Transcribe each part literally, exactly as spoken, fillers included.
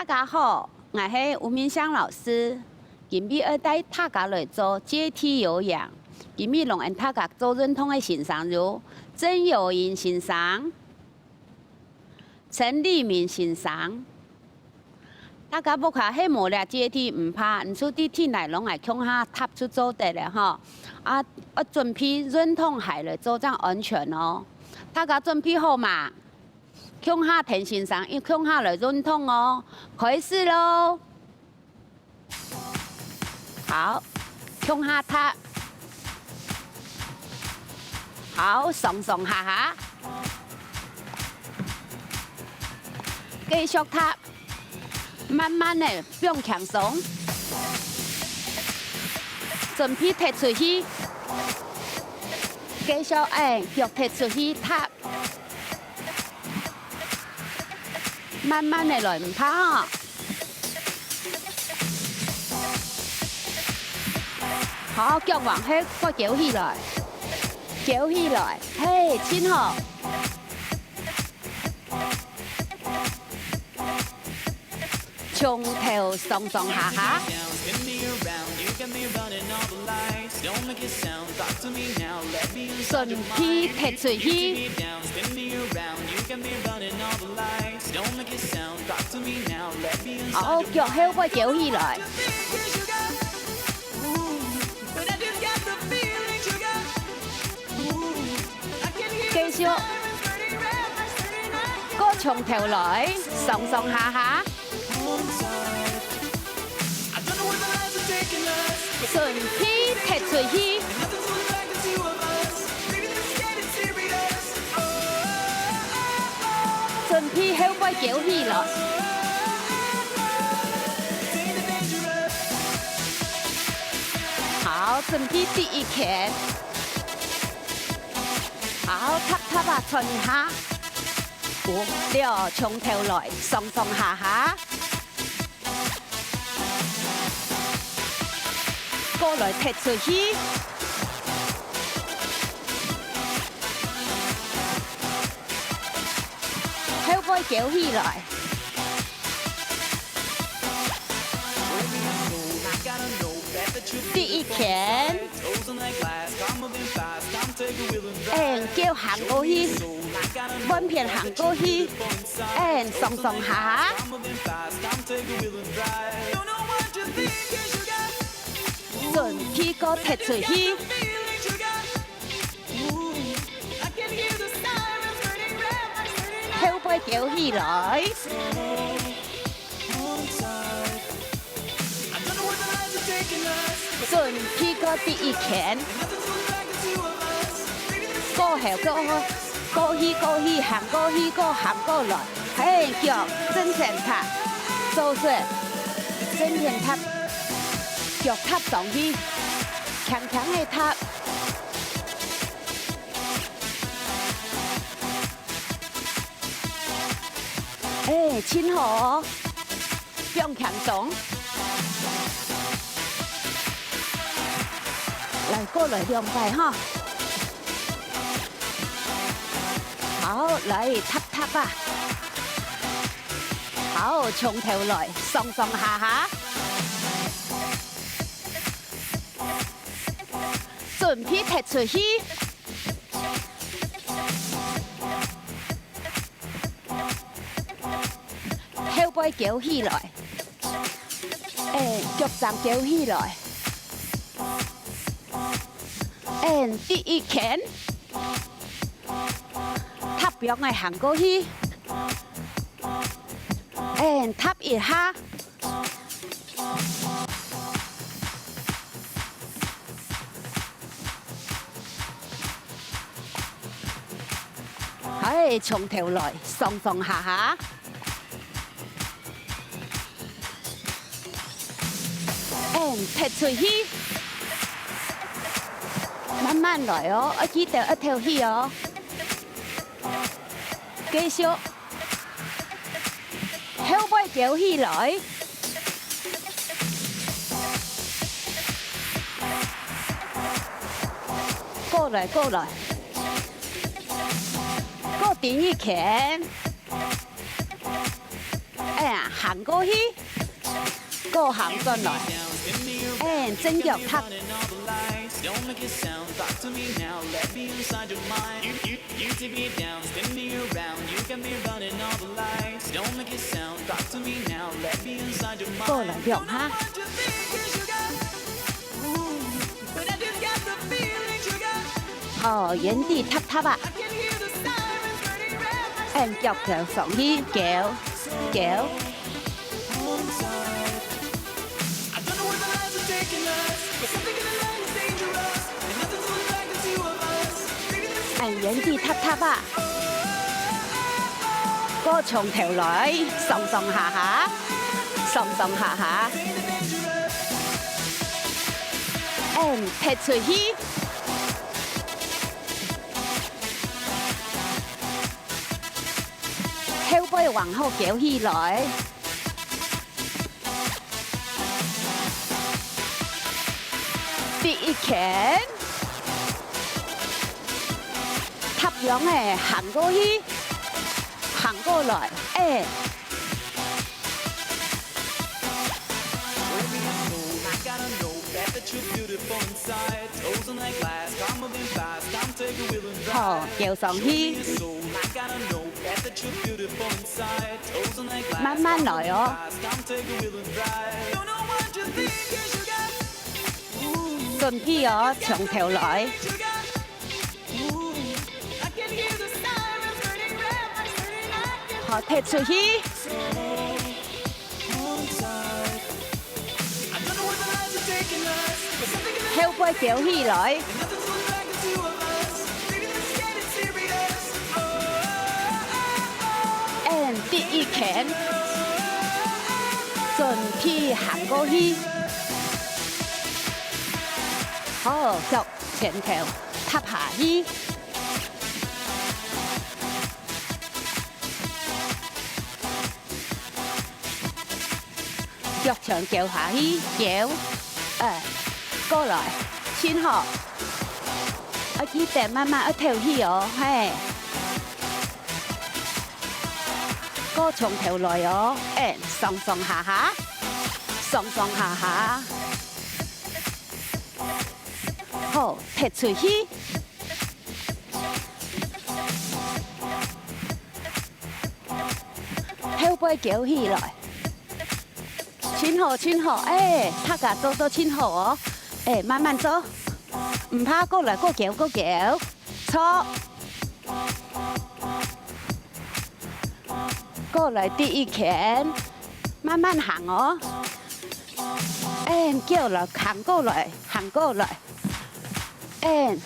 大家好，𠊎係吳明香老師，今晡日愛帶大家來做階梯有氧。今晡日摎𠊎等大家做運動个先生有曾友銀先生、陳立明先生。大家屋下係無這階梯毋怕，你就在地泥摎𠊎共下踏就做得了吼。啊，愛準備運動鞋來做正安全哦。大家準備好嗎？ 共下跈先生，共下來運動哦！開始囉！好，共下踏。好，上上下下。繼續踏。 慢慢仔放輕鬆，準備踢出去，繼續，欸，腳踢出去踏，慢慢仔來，毋怕吼。好，腳往後，過勼起來，勼起來，嘿，真好。 從頭上上下下。準備踢出去。好，腳後背勼起來。 繼續，過從頭來，上上下下。準備踢出去。準備後背勼起來。好，準備第一圈。 好，踏踏啊，轉一下。五、六，從頭來，上上下下。過來踢出去。後背勼起來。 第一圈，嗯，腳行過去，換片行過去，嗯，上上下下。準備過踢出去。後背勼起來。 準備過第一圈，過後過後，過去過去，行過去，過行過來，嘿，腳正前踏，做事，正前踏，腳踏上去，輕輕个踏。 欸，真好哦，放輕鬆。來，過來兩擺哈。好，來，踏踏啊。好，從頭來，上上下下。準備踢出去。 後背勼起來，欸，腳踭勼起來，欸，第一圈，踏步仔行過去，欸，踏一下。 欸，從頭來，上上下下。欸，踢出去。慢慢來哦，愛記得愛敨氣哦。繼續。 後背勼起來。過來，過來。過頂一圈。哎呀，行過去，過行轉來，哎，正腳踏。過來兩下。 好，原地踏踏啊。嗯，腳勾上去，勾，勾。嗯，原地踏踏啊。 過從頭來，上上下下，上上下下。嗯，踢出去。後背往後勾起來。 第一圈，踏兩个行過去，行過來，哎。好，勾上去。 慢慢來哦。準備哦，從頭來。好，踢出去。 後背勾起來。嗯，第一圈，準備行過去。好，腳前頭踏下去。 腳全勾下去，勾，呃，過來，伸好。愛記得慢慢愛敨氣哦，嘿。過從頭來哦，哎，上上下下，上上下下。好，踢出去。 後背勾起來。真好，真好，哎，大家做到真好哦。哎，慢慢做，毋怕，過來，過勾，過勾，著。過來第一圈，慢慢行哦。哎，叫來，行過來，行過來。 嗯。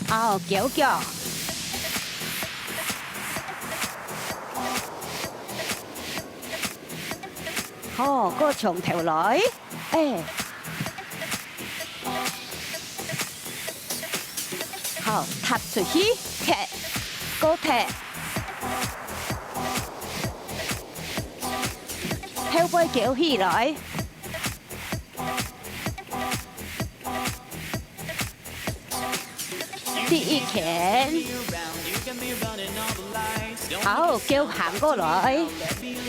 好，勾腳。好，過從頭來。 哎。好，踏出去，踢，過踢。後背勾起來。 第一圈。好，腳行過來，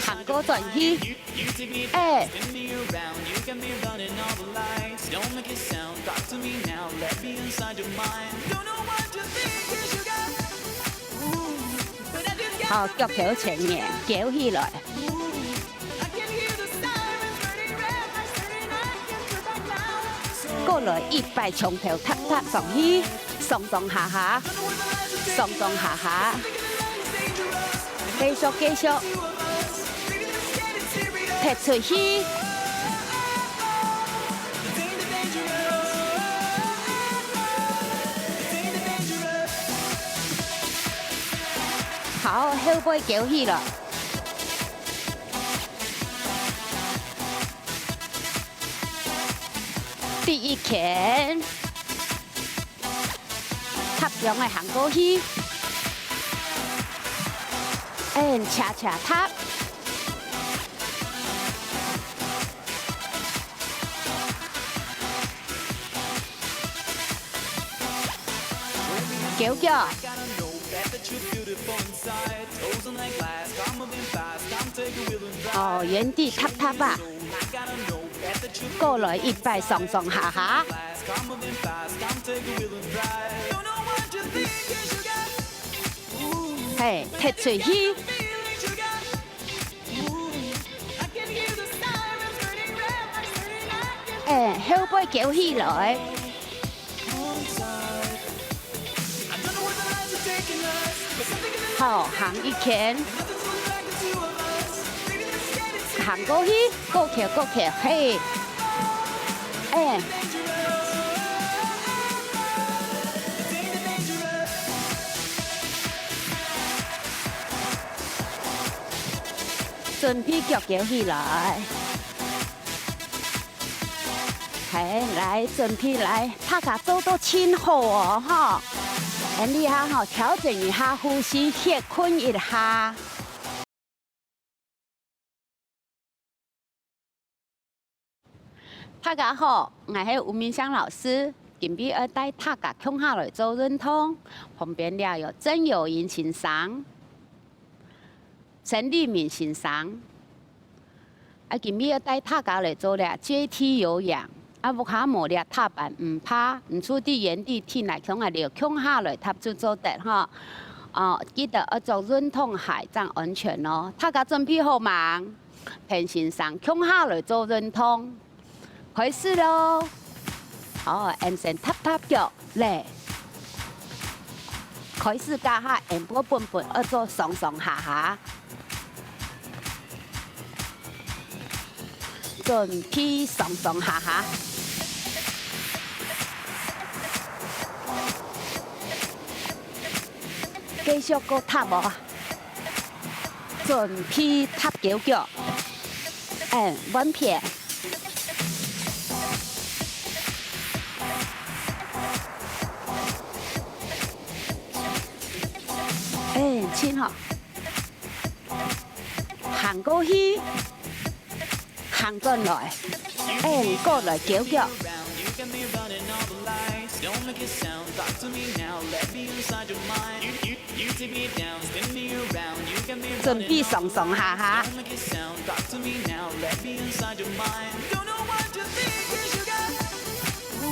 行過轉去。哎。好，腳頭前面，勾起來。 過來一擺從頭踏踏上去，上上下下，上上下下，繼續繼續，踢出去。好，後背勾起來。 第一圈，踏兩个行過去，嗯，恰恰踏。狗腳。哦，原地踏踏啊。過來一擺上上下下。嘿，踢出去。哎，後背勾起來。 好，行一圈。行過去，過橋，過橋，嘿。哎。準備腳勾起來。 嘿，來，準備來，大家做到盡好哦，吼。恁呢下吼，調整一下呼吸，歇睏一下。大家好，𠊎係吳明香老師，今晡日愛帶大家共下來做運動，旁邊這有曾友銀先生。 陳立明先生。啊，今晡日愛帶大家來做這階梯有氧。啊，屋下無這踏板毋怕，你就在原地停來，共下來，共下來踏就做得吼。哦，記得愛著運動鞋，正安全哦。大家準備好吂？彭先生，共下來做運動。 開始囉！好，𫣆先踏踏腳，來。開始這下𫣆步本本愛做上上下下。準備上上下下。繼續過踏哦。 準備踏狗腳，嗯，換片。嗯，真好。行過去。 行轉來，嗯，過來狗腳。準備上上下下。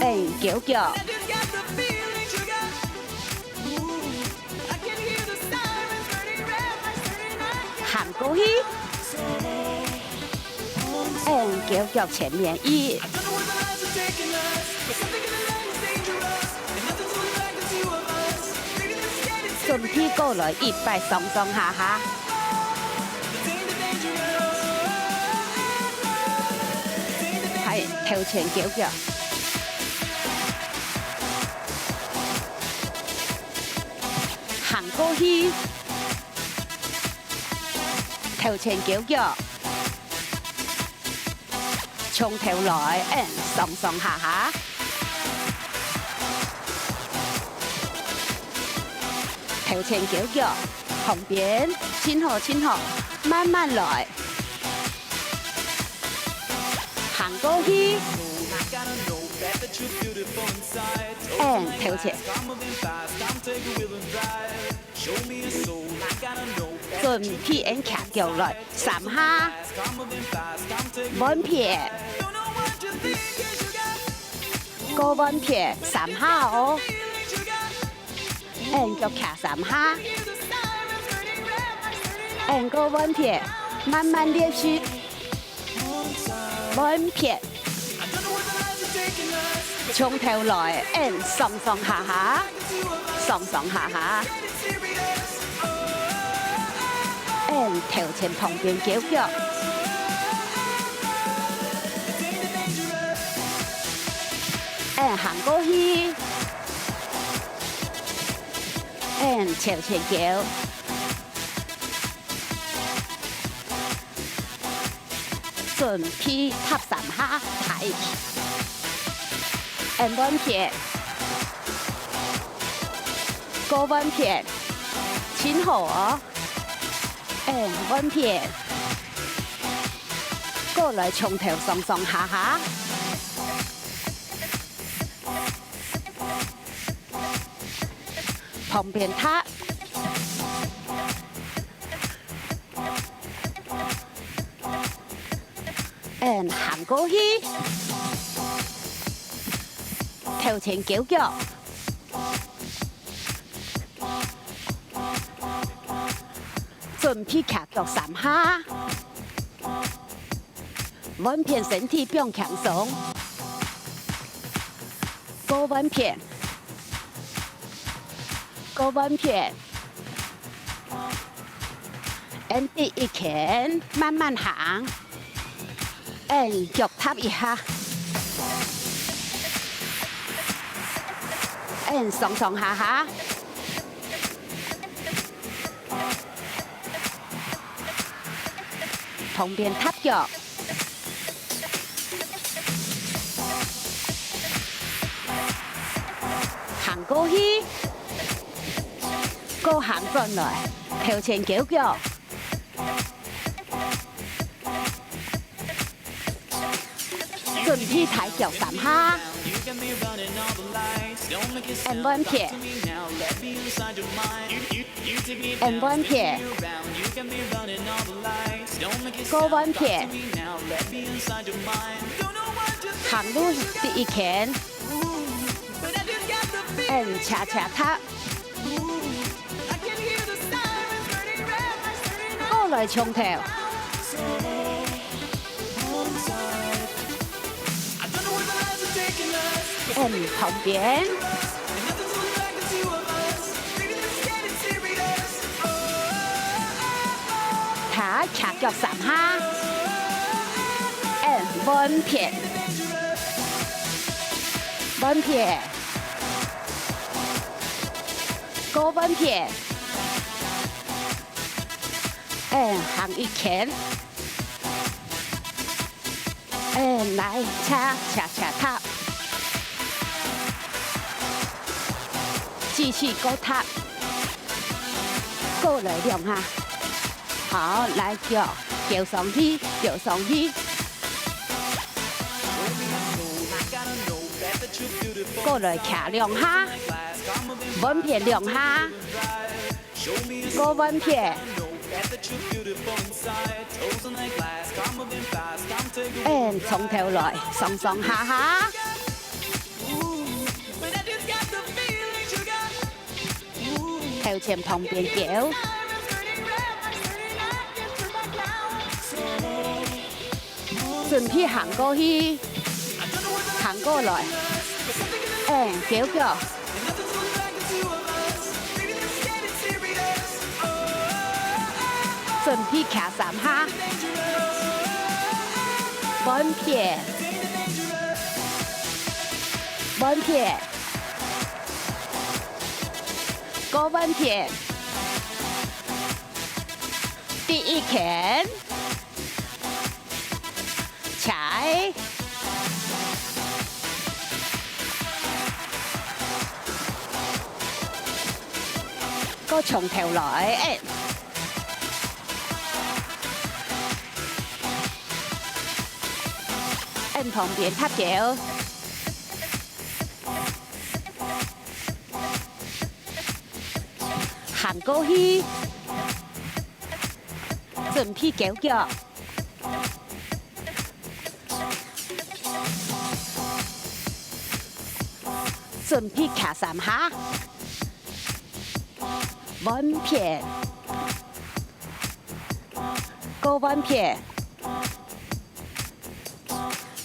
嗯，狗腳。 行過去。嗯，狗腳前面一。準備過來一擺上上下下。還頭前狗腳。 行過去。頭前狗腳。從頭來，嗯，上上下下。頭前狗腳，旁邊，真好，真好，慢慢來。 行過去。嗯，頭前。準備𫣆徛腳來，三下。換片。過換片，三下哦。 嗯，腳徛三下。嗯，過換片，慢慢練習。換片。從頭來，嗯，上上下下，上上下下。嗯，頭前旁邊狗腳。嗯，行過去。 嗯，朝前狗。準備踏三下，抬起。嗯，換片。過換片。真好哦。嗯，換片。過來從頭上上下下。旁邊踏。嗯，行過去，頭前勾腳，準備徛腳三下。 換片身體放輕鬆，過換片，過換片。嗯，第一圈慢慢行，嗯，腳踏一下，嗯，上上下下。 旁邊踏腳，行過去，過行轉來，頭前勾腳。 準備大腳三下。嗯，換片。嗯，換片。過換片。行路第一圈。嗯，恰恰踏。 過來從頭。嗯，旁邊。他徛腳三下。嗯，換片。換片。 過換片。嗯，行一圈。嗯，來，恰恰恰踏。繼續過踏。過來兩下。好，來，腳，腳上去，腳上去。 過來徛兩下，換片兩下，過換片。嗯，從頭來，上上下下。頭前旁邊勾。 準備行過去，行過來，嗯，勾腳。準備徛三下，換片，換片，過換片。 第一圈，踩，過從頭來，嗯，嗯，旁邊踏腳。 行過去，準備勾腳，準備徛三下，換片，過換片。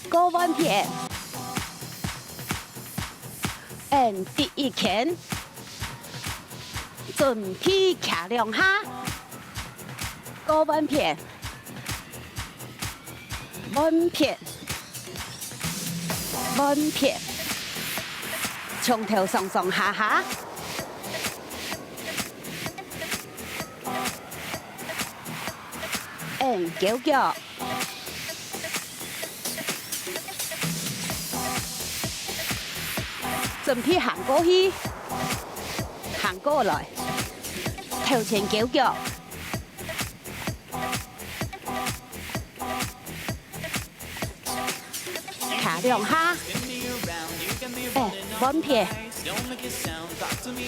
過換片。嗯，第一圈，準備徛兩下。過換片，換片，換片，從頭上上下下。 嗯，勾腳。準備行過去，行過來，頭前勾腳。徛兩下。嗯，換片。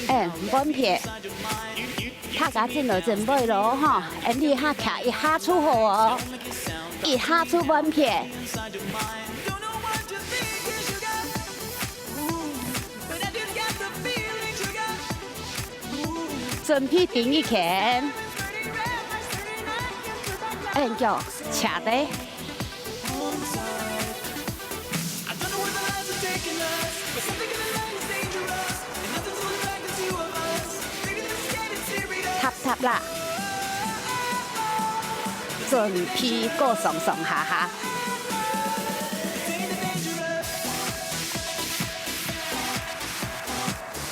哎，換片，大家進來準備咯吼，恁呢下徛一下就好哦，一下就換片。準備第一圈，哎，腳斜个。 塔塔啦，準備過上上下下。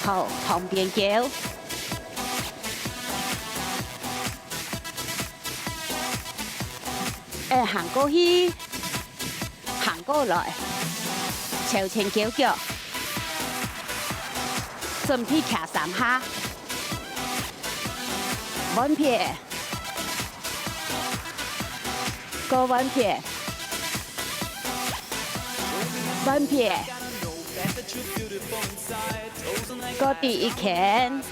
好，旁邊叫。哎，行過去。 行過來，朝前翹腳，準備徛三下，換片，過換片，換片，過第一圈。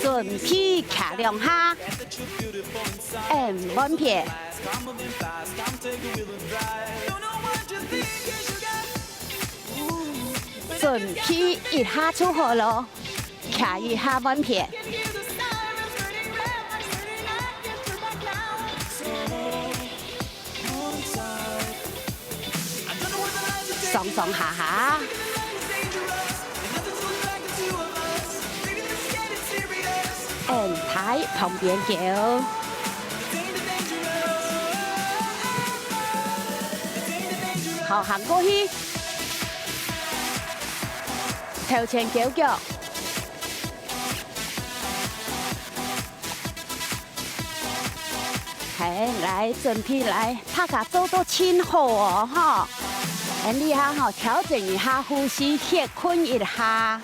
準備徛兩下，嗯，換片。準備一下就好咯，徛一下換片。 上上下下。嗯，大旁邊叫。好，行過去。頭前翹腳。 嘿，來，準備來，大家做到盡好哦，吼。恁呢下吼，調整一下呼吸，歇睏一下。